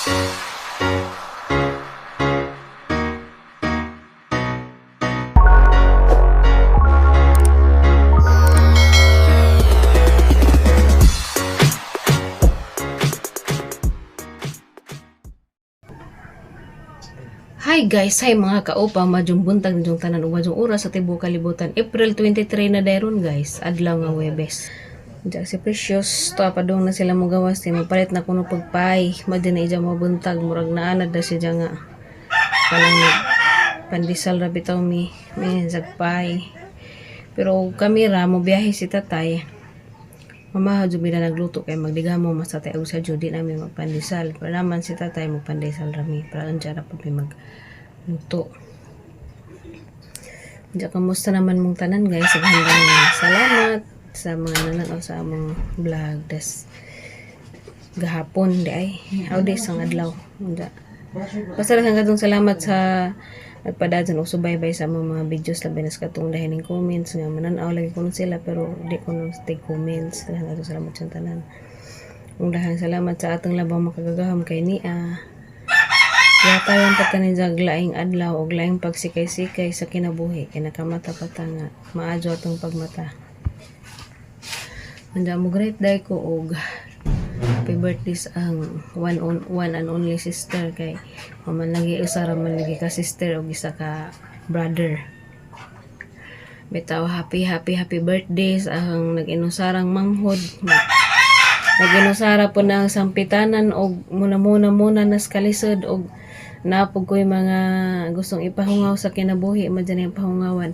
Hi guys, hi mga kaupa, madyong buntag na tanan ug madyong oras sa tibuok kalibutan. April 23 na dayron guys, adlaw nga Huwebes. Diya si Precious, to pa dong na sila mogawas kay magpalit na kuno pagpay. Madya na ija mo buntag, murag naanad na siya nga. Kanang pandesal ra bitaw mi, may zagpay. Pero og kami ra mo biyahe si tatay. Mama jud mi na nagluto kay magdigamo mas tatay og sa jud di namin magpandesal. Pero naman si tatay magpandesal ra mi para unsa ra pud mi magluto. Diya, kamusta naman mong tanan guys? Saghan salamat sa mga nananaw sa among vlog des gahapon di ay. Aw di sang adlaw. Diya. Basta lang hanggang salamat sa nagpadadyan og subaybay sa among mga videos, labi na sa katong dahin comments nga mananaw lagi kuno sila pero di ko nang take comments. Daghang katong salamat sa tanan. Ug daghang salamat sa atong labang makagagahom kay niya. Yatayan pa ta ni Jag laing adlaw ug laing pagsikay-sikay sa kinabuhi kay nakamata pa ta nga maadyo atong pagmata. Anda mo great day ko og happy birthday sa ang one, on, one and only sister kay maman lagi usa ra man lagi ka sister og isa ka brother. Bitaw, happy happy happy birthday sa ang nag-inusarang manghod. Nag-inusara po na ang sampitanan og muna muna muna nas kalisod og napog ko'y mga gustong ipahungaw sa kinabuhi, madyan yung pahungawan.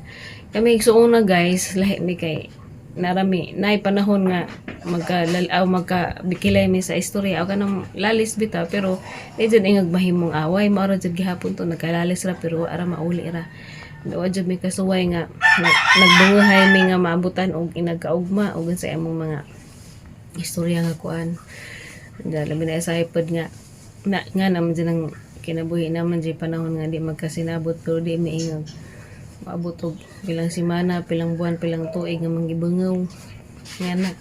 Kami igsuuna guys, lahi mi kay narami nay panahon nga magka aw magka bikilay mi sa istorya aw kanang lalis bitaw, pero di jud ingag mahimong away. Mao ra jud gihapon to, nagkalalis ra pero ara mauli ra. Wa jud mi kasuway nga nagbungahay mi nga maabutan og inagkaugma og sa among mga istorya nga kuan. Da, labi na sa iPad nga na nga naman dyan ang kinabuhi naman dyan panahon nga di magkasinabot, pero di miingag maabot og pilang semana, pilang buwan, pilang tuig nga manggibangaw nga na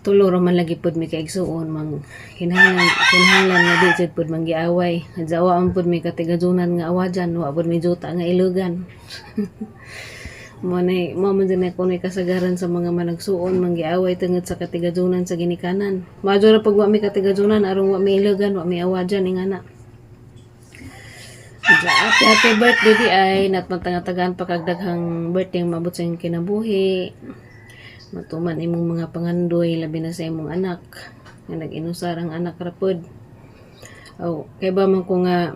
tulo ra man lagi pud mi kaigsuon, mang kinahanglan kinahanglan nga di jud pud manggiaway. Adzawa man pud mi katigadunan nga awajan, wa pud mi juta nga ilugan. Mo na mo man din ako kasagaran sa mga managsuon manggiaway tungod sa katigadunan sa ginikanan. Maadyo ra pag wa mi katigadunan aron wa mi ilugan, wa mi awajan ingana. Diya, happy happy birthday di ay natmatangatagaan pa kag daghang birthday ang maabot sa imong kinabuhi. Matuman imong mga pangandoy, labi na sa imong anak nga nag-inusar ang anak ra pod. Aw kay ba man ko nga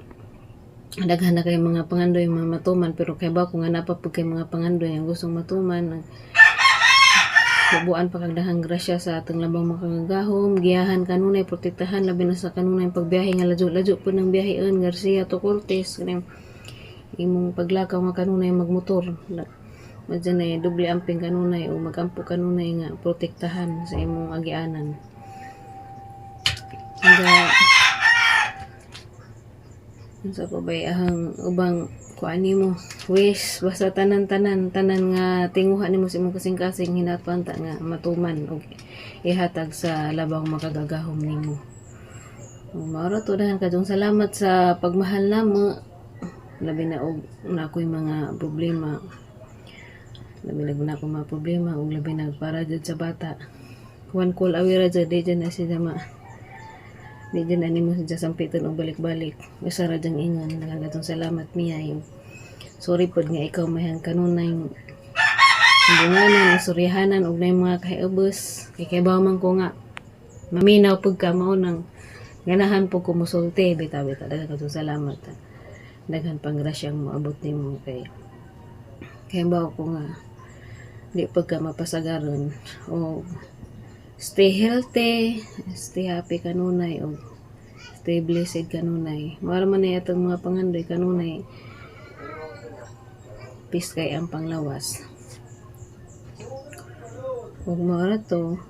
daghan na kay mga pangandoy mga matuman, pero kay ba ko nga napa pud kay mga pangandoy ang gustong matuman. Bubuan pa kag daghang grasya sa atong labang makagagahom, giyahan kanunay, protektahan, labi na sa kanunay pagbiyahe nga ladyo-ladyo pud ng biyaheon Garcia to Cortes, kanang imong paglakaw nga kanunay magmotor. Madyan ay doble amping kanunay o magampo kanunay nga protektahan sa imong agianan. Nga unsa pa bay ahang ubang kuan nimo wish, basta tanan-tanan tanan nga tinguha nimo sa imong kasing-kasing hinatwan ta nga matuman og ihatag sa labang makagagahom nimo. Mao ra to, dahan kadtong salamat sa pagmahal namo, labi na og na ako'y mga problema, labi na na ako mga problema og labi na para jud sa bata. One call away ra jud, di jud na siya ma di jud na nimo siya sampiton og balik-balik, usa ra dyang ingon. Daghang katong salamat miya. Sorry pod nga ikaw may kanunay bunganan, istoryahanan og nay mga kahiubos kay kay man ko nga maminaw pud ka, mao nang ganahan po ko mosulti bitaw bitaw. Daghang katong salamat. Daghan pang grasyang moabot nimo kay kay bawo ko nga di pagka mapasagaron o stay healthy, stay happy kanunay o stay blessed kanunay. Mao ra man ni atong mga pangandoy kanunay. Peace kay ang panglawas. Ug mao ra to.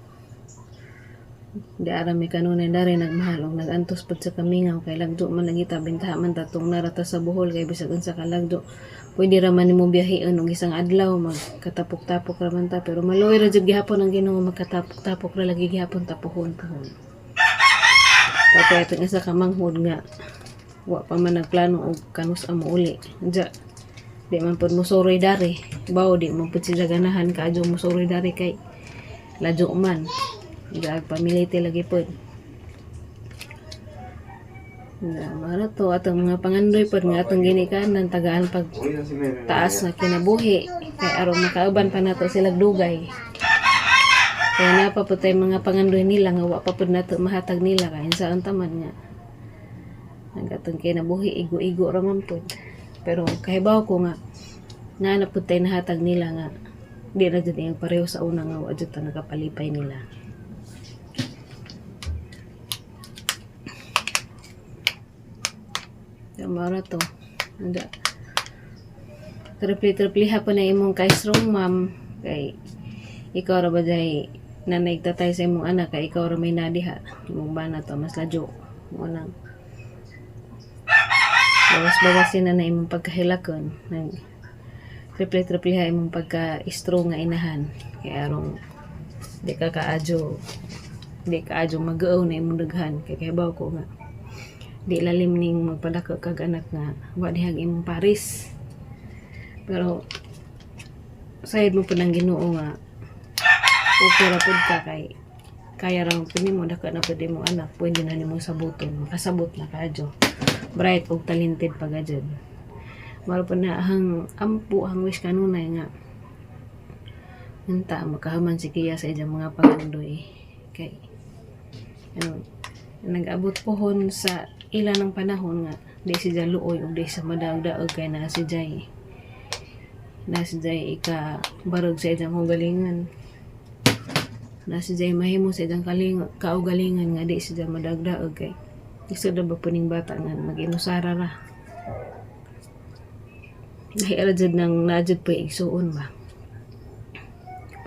Di ara mi kanunay dari nagmahal og nagantos pud sa kamingaw kay lagdo man lagi ta, bintaha man ta tong narata sa Bohol kay bisag unsa ka lagdo pwede ra man nimo biyaheon og isang adlaw, magkatapok-tapok ra man ta, pero maluoy ra jud gihapon ang Ginoo, magkatapok-tapok ra lagi gihapon ta, puhon-puhon. Patay atong isa ka manghod nga wa pa man nagplano og kanus ang mouli. Diya, di man pud mosuroy dari. Bawo di man pud sila ganahan kaadyo mosuroy dari kay ladyo man. Diya pamilite lagi pud. Ya, mara to atong mga pangandoy pod nga atong ginikanan tagaan pag taas na kinabuhi kay aron makauban pa nato sila dugay. Kaya naa pa pud tay mga pangandoy nila nga wa pa pud nato mahatag nila kay unsaon ta man nga ang atong kinabuhi igo-igo ra man pud. Pero kahibaw ko nga naa na pud tay nahatag nila nga di na jud iyang pareho sa una nga wa jud ta nakapalipay nila. Ya, mara to. Anda. Triple-triple pa na imong kay strong ma'am kay ikaw ra ba day nanay tatay sa imong anak kay ikaw ra may nadiha imong bana to mas ladyo mo nang bawas-bawasin na na imong pagkahilakon nag triple-triple ha imong pagka-strong nga inahan kay arong di ka adyo mag-uaw na imong daghan kay kahibaw ko nga di lalim ning magpadako kag anak nga wa dihag imong paris. Pero sayod mo pud ang Ginoo nga okay ra pud ka kay kaya ra man pud nimo, dako na pud imong anak, pwede na nimo sabuton, makasabot na kaadyo, bright ug talented pa gajud. Mao pud na ang ampo, ang wish kanunay nga unta makahuman si Kia sa iyang mga pangandoy kay ano nag-abot pohon sa ila ng panahon nga di siya luoy ug di siya madaog-daog kay naa si Jay ika barog sa iyang kaugalingan, naa si Jay mahimo sa iyang kaugalingan nga di siya madaog-daog kay isod na ba puning bata nga mag-inusara ra. Lahi ra jud nang naa jud po'y igsuon ba.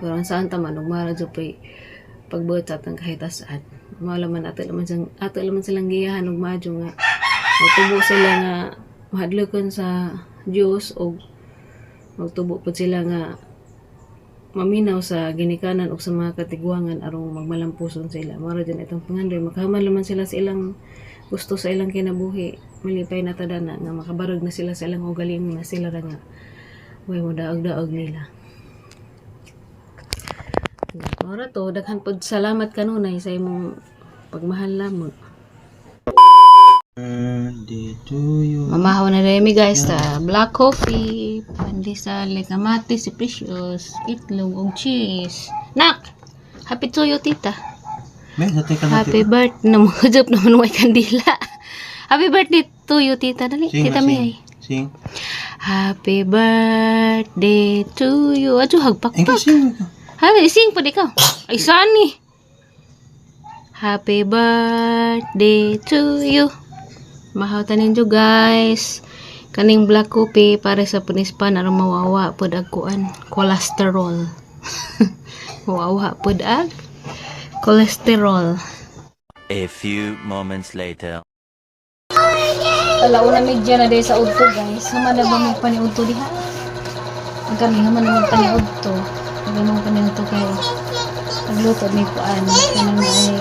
Pero ang saan ta man ug mara jud po'y pagbuot sa atong kahitasan. Mao man ato laman silang giyahan og maadyo nga magtubo sila nga mahadlokon sa Dios og magtubo pud sila nga maminaw sa ginikanan ug sa mga katigwangan aron magmalampuson sila. Mao ra jud itong pangandoy, makahuman man sila sa ilang gusto sa ilang kinabuhi. Malipay na ta dana nga makabarog na sila sa ilang kaugalingon nga sila ra nga way mo daog-daog nila. Mao ra to, daghan pod salamat kanunay sa imong pagmahal namo. Birthday to you. Mamahaw na rin mi, guys, ta black coffee, pandesal, kamatis, si Precious, itlog ug cheese. Nak! Happy to you, tita. May, sa teka na. Happy birthday. Namujop naman way kandila. Happy birthday to you, tita. Dali, Sing, tita sing. May. Sing. Happy birthday to you. Adyo, hagpakpak. English sing. Ha, sing pa di ka. Ay, sani. Happy birthday to you. Mahaw ta ninyo, guys. Kaning black coffee para sa punispan aron mawawa pod ag kuan, cholesterol. Mawawa pod ag cholesterol. A few moments later. Alauna medya na day sa udto, guys. Human na ba magpaniudto diha? Ang kami human na magpaniudto. Human magpaniudto kay pagluto ni kuan kanang ay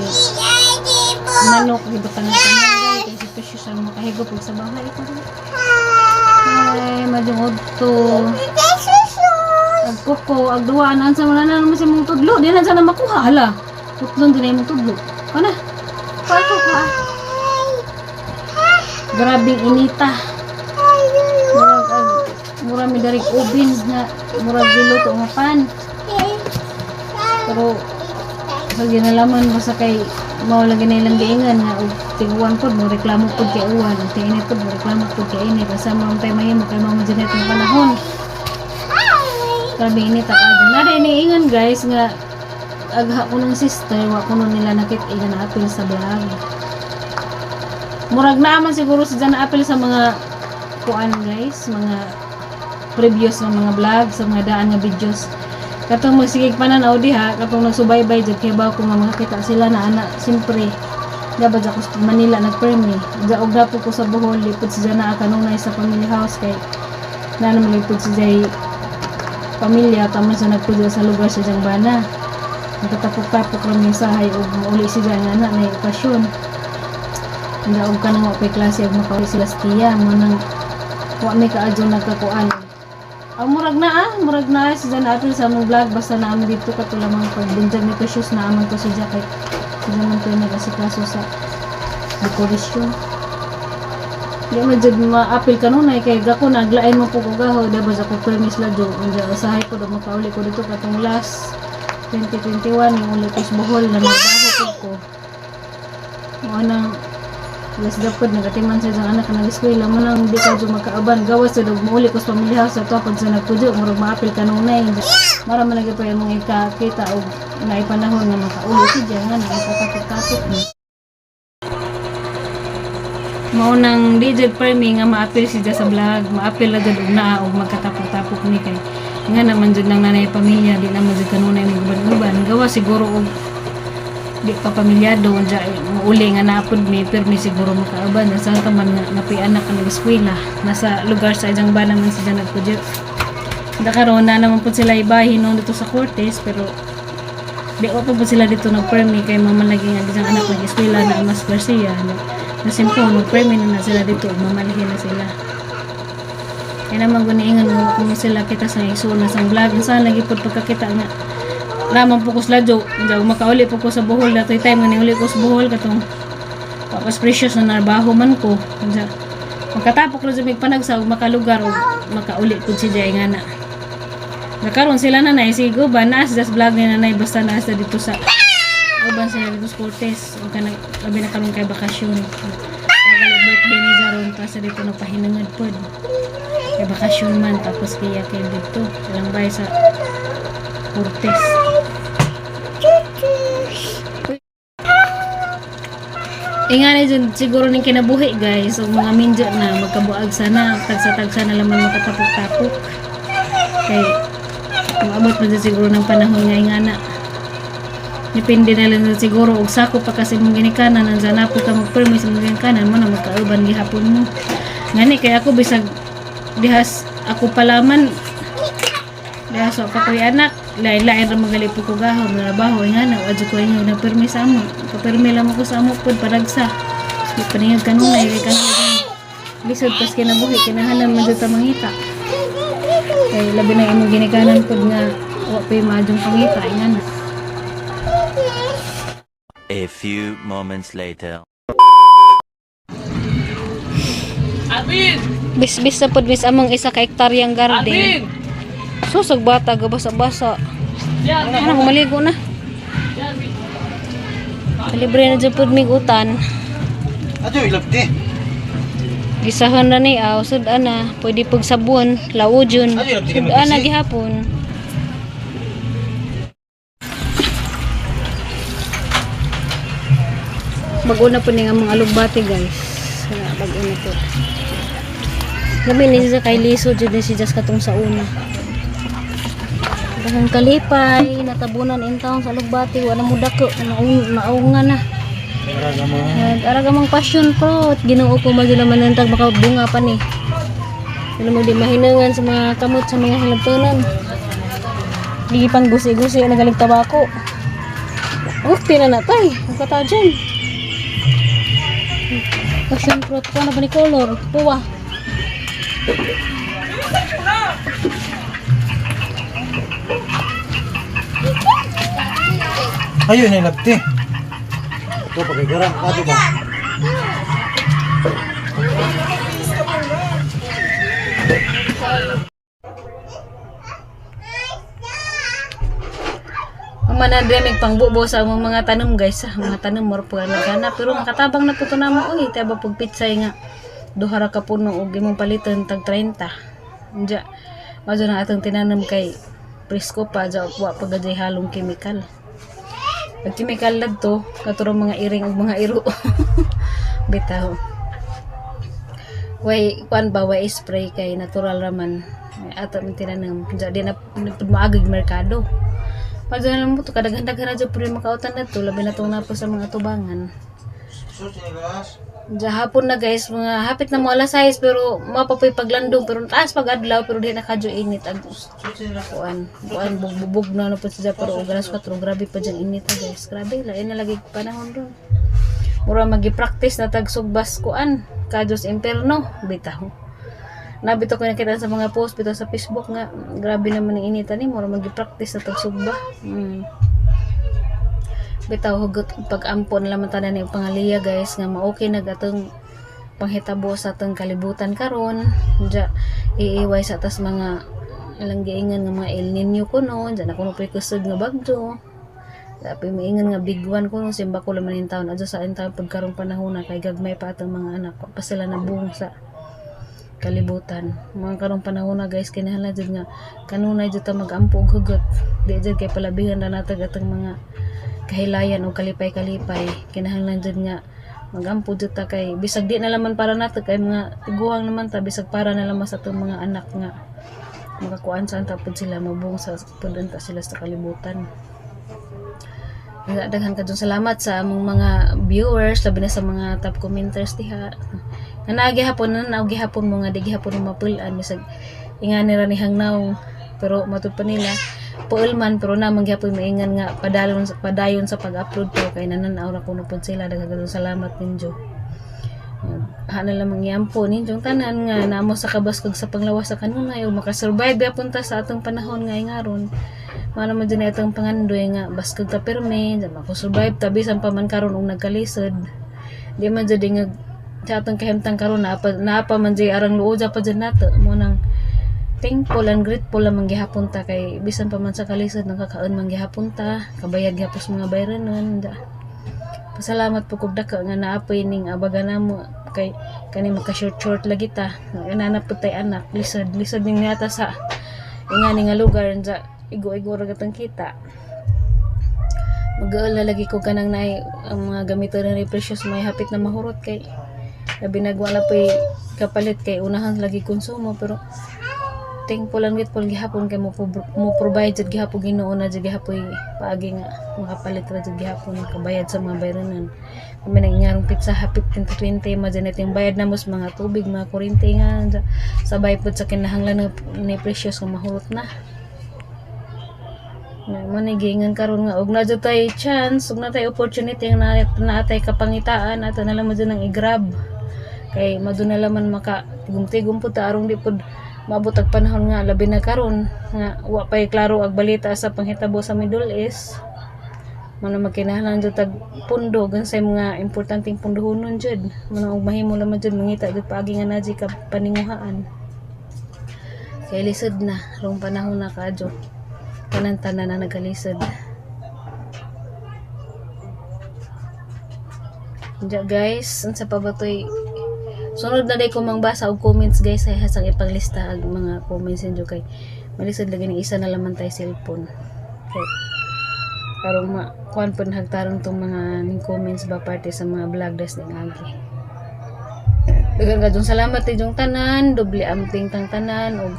manok di ba tanang tanang kay si Precious ang makahigop og sa bahay ko. Ay, madyong udto. Ag kuko, ag duwa an sa mga naman sa mong tudlo, di na sana makuha hala. Putlon din imong tudlo. Kana. Pato ka. Grabing inita. Murag ag murag mi darig oven nga murag giluto nga pan. Pero sa ginalaman basta kay mao lagi na ilang giingan nga og tiguan pod mo reklamo pod kay uwan, og tinit pod mo reklamo pod kay init, asa man tay mahimo kay mao man jud ang panahon. Grabe init ka na rin ingon, guys, nga agha ko ng sister wa ko nun nila nakit nga na-apil sa vlog. Murag naaman siguro sa dyan na-apil sa mga kuan, guys, mga previous nga mga vlog, sa mga daan nga videos. Katong magsigig pananaw diha, katong nagsubaybay jud kay bawo ko nga makakita sila na ana, siyempre gaba ako sa Manila nagpermi. Ga og dapo ko sa Bohol, lipod si Jana kanunay sa family house kay na naman lipod si Jay pamilya taman sa nagpudyo sa lugar sa Jang Bana. Nagkatapok-tapok ra mi sahay og mauli si Jay nga na okasyon. Daog ka nang wa pay klase ug makauli sila sa tiya mo nang wa may kaadyo nagkakuan. Ang murag na sa dyan natin sa among vlog basta na ami dito katulamang pagbunjag ni Precious na aman to si Jack kay sila man to nag-asikaso sa dekorasyon. Di man jud maapil kanunay kay gako naglain mo po ko gaho diba sa ko permis la jo unja usahay ko do makauli ko dito katong last 2021 yung uli ko sa Bohol na nagbaho pud ko. Mo nang last dapat nagatiman sa isang anak na nag-eskwela mo nang di ka jud makaaban gawas sa dog mouli ko sa pamilya sa to pag sa nagpudyo murag maapil kanunay. Mara man lagi pa imong ikakita og naipanahon nga makauli si diya nga nakatapok-tapok ni. Mao nang DJ Permi nga maapil siya sa vlog, maapil na jud og naa og magkatapok-tapok ni kay nga naman jud nang nanay pamilya di naman jud kanunay maguban-uban gawa siguro og di pa pamilyado unja muuli nga naapod mi permi siguro makaaban sa ta man nga napi anak ka nag-eskwela nasa lugar sa ijang bana man siya nagpudyo. Da karon na naman pud sila ibahin noon dito sa Cortes pero di wa pa po sila dito nag-permi kay mama lagi nga isang anak nag-eskwela na Mas Garcia na nasimpo mag-permi na na sila dito mamalihin na sila. Kaya naman guniingan mo kung sila kita sa isuna sa vlog saan lagi po pagkakita nga ramang po ko sila jo jaw makauli po ko sa Bohol datoy time nga niuli ko sa Bohol katong papas precious na narbaho man ko. Unsa makatapok ra jud mig panagsa ug makalugar og makauli pud si Jay nga na. Nakaroon sila na si Guban naas das vlog ni nanay basta naas na dito sa uban sila dito sa Cortes ug kanang labi na karon kay bakasyon. Tagal birthday ni Jaron ta sa dito nagpahinangad pod. Kay bakasyon man tapos kaya kay dito ilang bay sa Cortes. Ingani dyan siguro ning kinabuhi guys ug mga minjo na magkabuag sana tagsa-tagsa na laman makatapok-tapok. Kay maabot man dyan siguro ng panahon nga ingana. Depende na lang dyan siguro og sako pa kasi mong ginikanan ang na po ka magpermi sa mong ginikanan mo na magkauban gihapon mo. Ngani kay ako bisag dihas ako palaman dihas wa pa ko'y anak lain-lain ra magali po ko gahom trabaho ingana wa jud ko ingon na permi sa amo. Papirmi lang ako sa amo pod paragsa. Di paningag kanunay kay kanunay. Lisod pas kinabuhi kinahanglan man jud ta mangita. Kay labi na imong ginikanan pod nga wa pa'y maadjong pangita ingana. A few moments later. Bisbis na pod mis among isa ka hektaryang garden. Susog bata gabasa-basa. Ano maligo na. Kalibre na jud pod mig utan. Adyo ilabti. Gisahan na ni aw sud ana, pwede pug sabon, lawujun. Ano yun, Sud ana gihapon. Bago na po ni nga mga alugbate guys. Bago na po. Gabi ni siya kay Liso jud ni siya katong sa una. Daghang kalipay, natabunan in town sa alugbate, wala mo dako, naunga na. Maraga mo. Nag-araga mang passion fruit. Ginoo ko man sila manantag baka bunga pa ni. Ano mo di mahinangan sa mga kamot sa mga hilabtonan. Di pang gusi-gusi nagalig tabako. Oh, tinanatay. Ang kata dyan. Passion fruit ko na ba ni color? Puwa. Ayo na ilabti. Ito pagkagaram ka ba? Manademig pangbubo sa among mga tanom guys, ah. Mga tanom moro po nagana pero makatabang na po to namo oy, taba pug pitsay nga duha ra ka puno og imong paliton tag 30. Unja majo na atong tinanom kay presko pa ja wa pa gaday halong kemikal. Pag kemikal ladto katurong mga iring ug mga iro. Bitaw. Way kuan ba way spray kay natural raman ato man tinanom. Unja di na pud maagig merkado. Pag lang mo to kadaghan-daghan na jud pud yung makautan na to, labi na tong napo sa mga tubangan. Diya hapon na guys, mga hapit na mo alas 6 pero mapapoy paglandong pero taas pag adlaw pero di na kadyo init ag kuan kuan bugbubog na na po siya pero og alas 4 grabe pa dyan init ah, guys. Grabe lain na lagi panahon ron. Mura magi-practice na tagsugbas kuan kadyos imperno bitaw. Nabito ko nakita sa mga post bitaw sa Facebook nga grabe naman ang init ani, mura magi-practice na tagsugba. Bitaw, hugot pag-ampo na lamang tanan ni pangaliya, guys, nga ma-okay nag atong panghitabo sa atong kalibutan karon. Diya iiway sa tas mga ilang giingan nga mga El Nino kuno, diya na kuno po'y kusog nga bagyo. Tapi maingan nga big one kuno, simba ko laman yung taon adyo sa taon pagkarong panahon na kay gagmay pa atong mga anak, wa pa sila nabuhong sa kalibutan. Mga karong panahon na, guys, kinahanglan jud nga kanunay jud ta mag-ampo og hugot. Di jud kay palabihan ra natag atong mga kahilayan o kalipay-kalipay. Kinahanglan jud nga magampo jud ta kay bisag di na laman para nato, kay mga tiguang naman ta, bisag para na lamang sa atong mga anak nga makakuan sa anta pud sila, mabuong sa pud unta sila sa kalibutan. Daghan kadtong salamat sa among mga viewers, labi na sa mga top commenters diha. Nga naa gihapon na naa gihapon mo nga di gihapon mo mapul-an, bisag ingani ra ni hangnaw, pero matud pa nila puol man, pero na man gihapon maingan nga padalon padayon sa pag-upload ko kay nanan-aw ra kuno pud sila. Daghan kadtong salamat ninyo. Hana lamang iampo ninyong tanan nga namo sa kabaskog sa panglawas sa kanunay ug makasurvive gyapon ta sa atong panahon nga ingaron. Mao naman jud ni atong pangandoy nga baskog ta pirmi, dyan makasurvive ta bisan pa man karon og nagkalisod. Di man jud nga sa atong kahimtang karon naa pa man jud arang luoja pa jud nato. Mo nang thankful and grateful lamang gihapon ta kay bisan pa man sa kalisod nakakaon man gihapon ta, kabayad gihapon sa mga bayranon da. Pasalamat po kog dako nga naapoy ning abaga namo kay kani maka short short lagi ta. Inana pud tay anak, lisod lisod ning yata sa ingani nga lugar sa igo-igo ra gatong kita. Mag-uol na lagi ko kanang naay ang mga gamito na ni Precious may hapit na mahurot kay labi nagwala po'y kapalit kay unahan lagi konsumo, pero thankful and grateful gihapon kay mo provide jud gihapon Ginoo na jud gihapon paagi nga makapalit ra jud gihapon, kabayad sa mga bayranan. Kami nang ingarong pizza ha, 15 to 20 ma jud yung bayad namo sa mga tubig, mga kuryente nga sabay pud sa kinahanglan ni Precious nga mahurot na. Na mo ni giingan karon nga og na jud tay chance ug na tay opportunity nga na natay kapangitaan, ato na lang mo jud ang i-grab kay maduna laman maka tigom-tigom pud ta arong di pud maabot ang panahon nga labi na karon nga wa pay klaro ang balita sa panghitabo sa Middle East. Mao na magkinahanglan jud tag pundo gansay mga importanteng pundohonon jud. Mao na og mahimo laman jud mangita jud paagi nga naa ka paninguhaan kay lisod na rong panahon na kaadyo, tanan tanan na nagkalisod. Diya, guys, unsa pa ba toy? Sunod na day ko mangbasa og comments, guys, ay hasang ipaglista ang mga comments ninyo kay malisod lagi ng isa na laman tay cellphone. Kay karong ma kuan pud nagtarong tong mga ning comments ba parte sa mga vlog des ning agi. Daghan kadtong salamat inyong tanan, doble amping tang tanan ug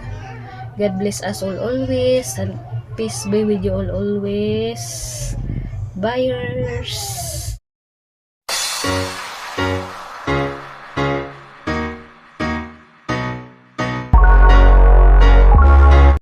God bless us all always and peace be with you all always. Buyers.